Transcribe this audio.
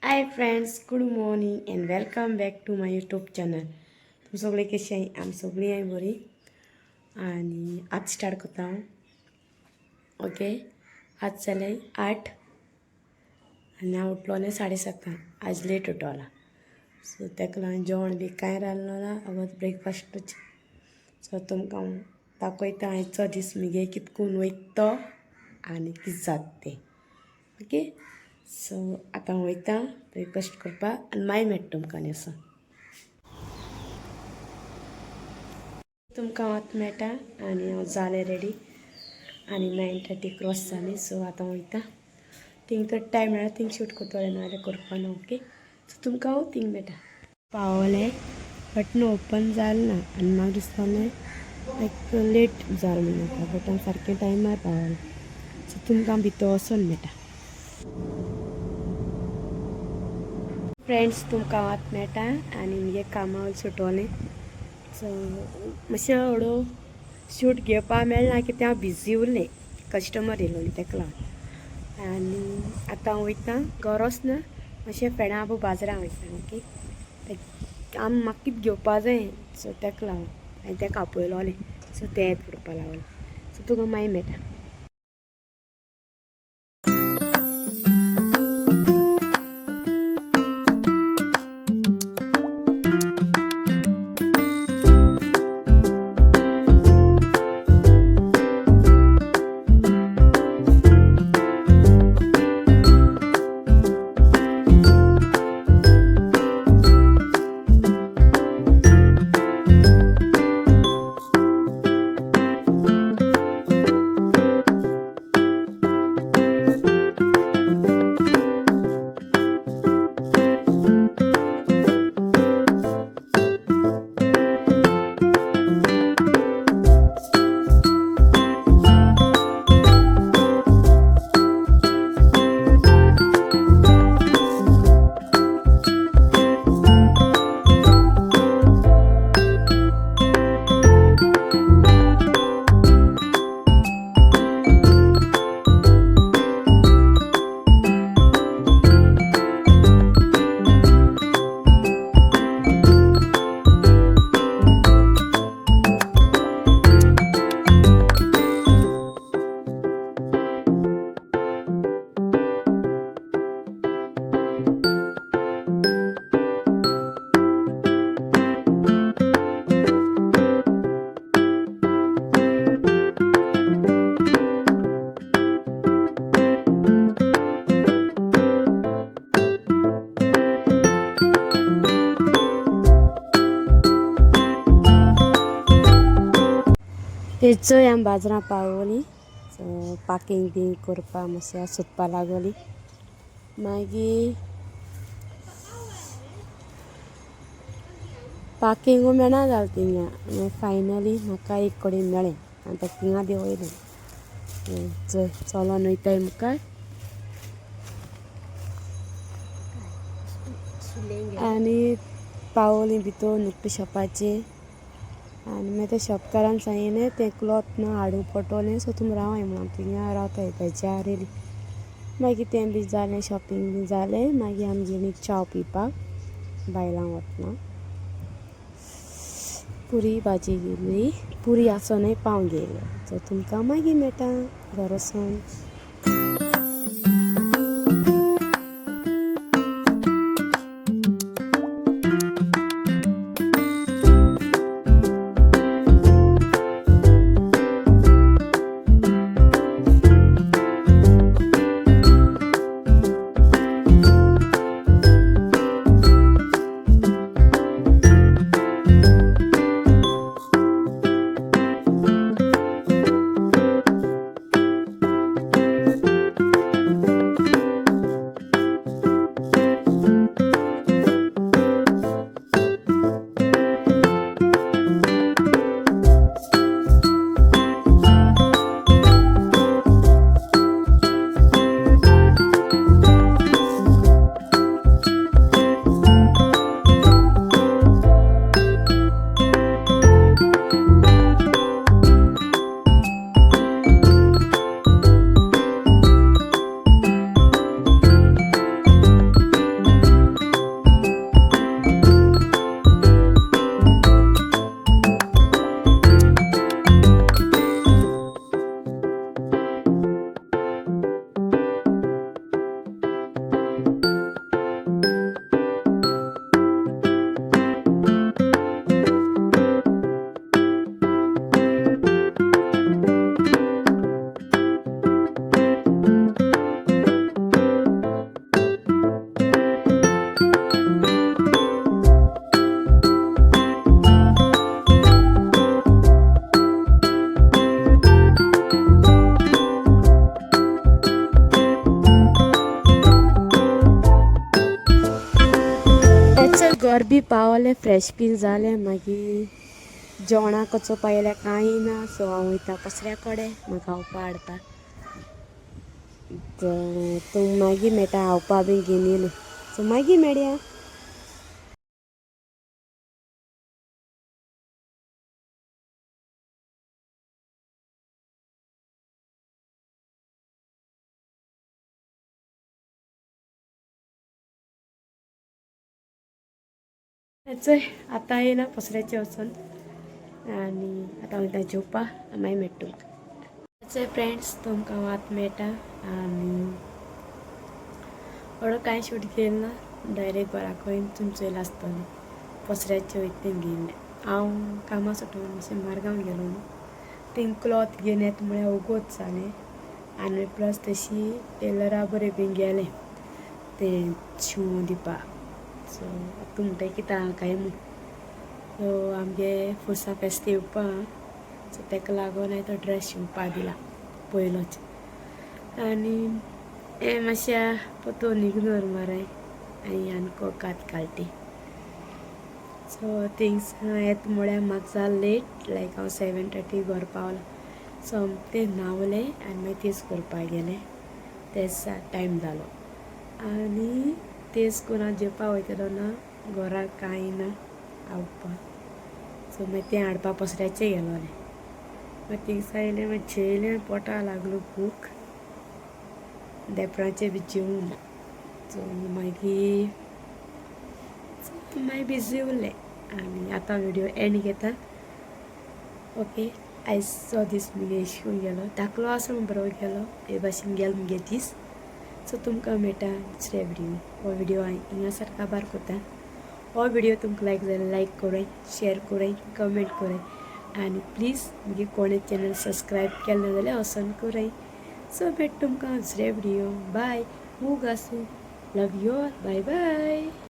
Hi friends, good morning and welcome back to my YouTube channel. तुम सगळे कशे आहाय? आमी सगळीं आहाय बरी आनी आज स्टार्ट करता हांव. ओके, आज जालें 8 आनी हांव उठलोलें 7:30. आज लेट उठोला, सो ताका लागून जेवण बी कांय रांदलो ना, अगत ब्रेकफास्टूच. सो तुमकां हांव दाखयता आयचो दीस मुगे कितकून वयता तो आनी कितें जाता तें. ओके, सो आतां वयता ब्रेकफास्ट करपाक आनी मागीर मेळटा तुमकां न्हेसोन. तुमकां आतां मेळटा आनी हांव जालें रेडी आनी 9:30 क्रॉस जाली. सो आतां वयता थिंग, तर टायम मेळ्ळा थिंग शूट करतलें, नाजाल्यार करपा ना. ओके, सो तुमकां हांव थिंग मेळटा. पावलें बट न्हू ओपन जालें ना आनी म्हाका दिसतलें लायक लेट जालें म्हणून आतां, बट हांव सारकें टायमार पावलें. सो तुमकां भितर वचोन मेळटा. फ्रेंड्स, तुमकां आतां मेळटा आनी मुगे कामां सुटोलें. सो मातशें हळू शूट घेवपाक मेळना कित्याक हांव बिजी उरलें, कस्टमर येयलोली ताका लागून. आनी आतां हांव वयता गरोच ना, मातशें फ्रेंडा बाबू बाजारां वयता. ओके, आम म्हाका कितें घेवपा जाय, सो ताका लागून हांवें ताका आपयलोलें. सो तें येता म्हणपा लागलें. सो तुका मागीर मेळटा. तेचोय आमी बाजारां पावली. सो पार्कींग बी करपा मातशें सोदपा लागली. मागीर पार्किंगू मेळना जालें थिंगा. मागीर फायनली म्हाका एक कडेन मेळ्ळें आनी ताका थिंगा देंवयलें. चोय चलोन वयताय मुखार आनी पावली भितर नुकतें शॉपाचेर. आनी मागीर त्या शॉपकारान सांगिल्लें तें क्लॉथ न्हू हाडूंक पडटलें, सो तुमी रावाय म्हणून थिंगा रावताय तेच्या रेली. मागीर तें बी जालें, शॉपिंग बी जालें. मागीर आमी गेलीं च्याव पिवपाक बायलां वतना. पुरी भाजी घेतली, पुरी आसोनय पाव घेयले. सो तुमकां मागीर मेळटा घर वचोन. बी पावलें, फ्रेश बी जालें. मागीर जेवणाक वचोवपा येयल्यार कांय ना. सो हांव वयता पसऱ्या कडेन म्हाका खावपा हाडपा. तूं मागीर मेळटा, खावपा बी घेवन येयलें. सो मागीर मेळया. चोय, आतां येयला पसऱ्याचें वचून आनी आतां वयता जेवपा, मागीर मेळटा तुमकां. चोय फ्रेंड्स, तुमकां हांव आतां मेळटा. आनी व्हडलो कांय शूट घेयलें ना, डायरेक्ट घरा कडेन तुमी चोयलां आसतलें. पसऱ्याचें वयता तें घेयलें. हांव कामां सुटून मातशें मारगांव गेलो न्हू, थिंग क्लॉथ घेवन येता म्हळ्यार वोगोत जालें. आनी प्लस तशी टेलरा बरें बीन गेलें तें शिंवून दिवपा. सो तूं म्हणटाय कितें काय म्हूण. सो आमगे फुरसां फेस्त येवपा, सो ताका लागून हांवें तो ड्रेस शिंवपा दिला पयलोच. आनी हें मातशें पोतून इग्नोर माराय आनी आनी कात काडटी. सो थिंग्स येता म्हळ्यार म्हाका जालें लेट, लायक हांव 7:30 घर पावलां. सो तें न्हांवलें आनी मागीर तेज करपाक गेलें, तेच टायम जालो. आनी तेज करून हांव जेवपा वयतलो ना, घरा कांय ना खावपाक. सो मागीर तें हाडपा पसऱ्याचें गेलोलें. मागीर थिंगसा येयलें, मागीर जेयलें, पोटा लागलो भूक, देपराचें बी जेवूं ना. सो मागीर मागीर बिजी उरलें आनी आतां विडियो एंड घेता. ओके, आयचो दीस मुगे अशें गेलो. धाकलो आसा म्हूण बरो गेलो, हे भाशेन गेलो मुगे दीस. सो तुमकां मेळटा दुसऱ्या विडियो. हो विडियो हांव हिंगा सारका बार करता. हो विडियो तुमकां लायक जाल्यार लायक कराय, शेअर कराय, कमेंट कराय आनी प्लीज मुगे कोणें चॅनल सबस्क्रायब केलें ना जाल्यार वचोन कराय. सो भेट तुमकां दुसऱ्या विडियो. बाय, मूग आसूं. Love you all. Bye bye.